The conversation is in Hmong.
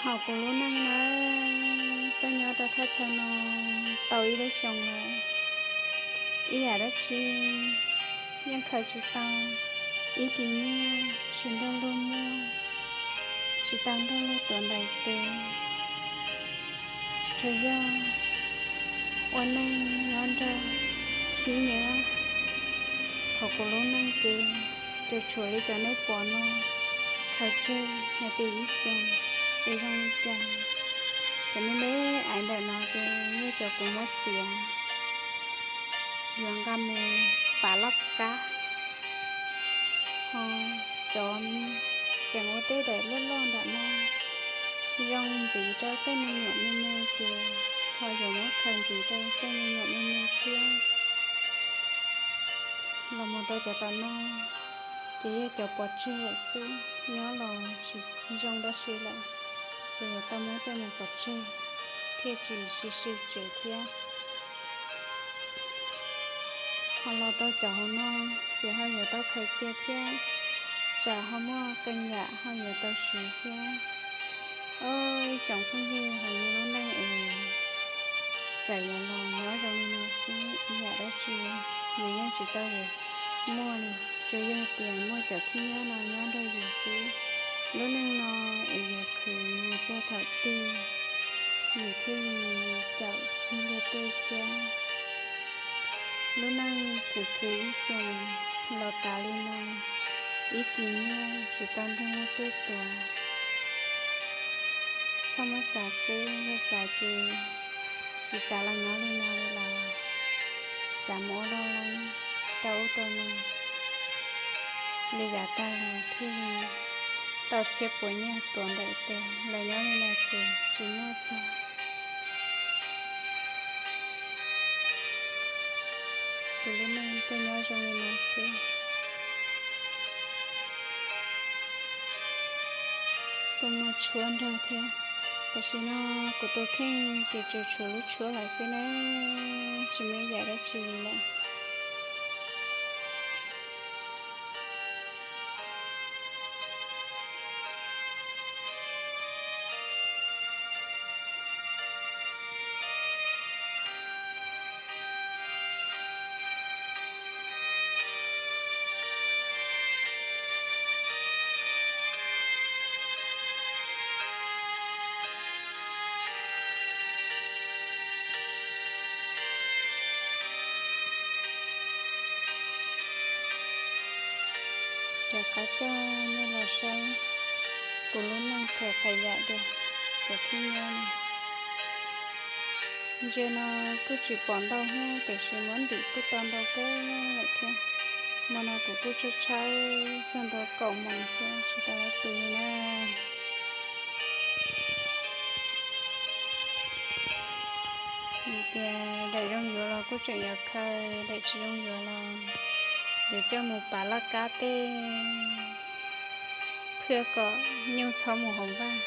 Hauv kuv lub neej na, tuaj nyob rau thaj chaw no tau ib lub xyoo lawm, ib yam dab tsi yeej khaws tsis tau, ib kis nyiaj tsis nrog luag muaj, tsis tau nrog luag tuav ntais tes, tsuas yog ua neej nyob nrog khib nyiab. Hauv kuv lub neej ces tsuas tshuav li cov nej pom no, khaws tseg hais tias ib xyoos es zoo li cas. Cov me me aiv ntawm no ces yog cov kuv muab txiav yuav nqa mus pav laj kab, ho cov tseem ua tej daim loj loj nram no zoo ntxiv rau tej me nyuam me me ces ho yuav muab khaws ntxiv rau tej me nyuam me me thiab. Los mus rau cov tom no ces yog cov pov tseg lawm xwb, nyob los tsis zoo dab tsi lawm, ces yuav tau muab coj mus pov tseg thiaj tsis sib sib tsev thiab. Ho los rau cov hauv no ces ho yuav tau khaws cia thiab, tsam ho muaj qee yam ho yuav tau siv thiab. Ib tsoom phooj ywg, hauv yus lub neej es txawm yuav los nyob zoo li no xwb, ib yam dab tsi yus yeej tsis tau yuav muaj li, tsuas yog tias muaj cov khib nyob no nyob nrog yus xwb. Lub neej no es yuav khwv mus txog thaum twg yus thiaj li caum cuag luag tej thiab. Lub neej khwv khwv ib xyoos los tas li no, ib kis nyiaj tsis tau nrog luag tej tuav. Txhob muab xav xwb, yog xav ces tsis xav los nyob li no li los, xav mus ua loj leeb rau ub rau no li yav tag los thiaj li tau txhiab puas nyiaj tuav ntais tes, los nyob li no ces tsis muaj txog. Tus lub neej tuaj nyob zoo li no xwb, tuaj muaj tshuab nrog thiab. Tam sim no kuv tus kheej ces tsuas tshuav lub tshuab lawm xwb na, tsis muaj ib yam dab tsi li lawm. Rov qab coj nej los saib kuv lub neej khaws qhov yam dua cov khib nyiab no. Ntsia no kuj tsis pom ntau thiab, tiam sis muab ntim kuj tau ntau kawg lawm thiab. Hmo no kuv kuj tshaib tshaib txog ntua kaum moos thiab tsis tau laib pw li na. Vim tias daim zoo yuav los kuj tseem yuav khaws, daim tsis zoo yuav los yuav coj mus pav laj kab tej, thiaj kom nyuj txhob mus hauv vaj.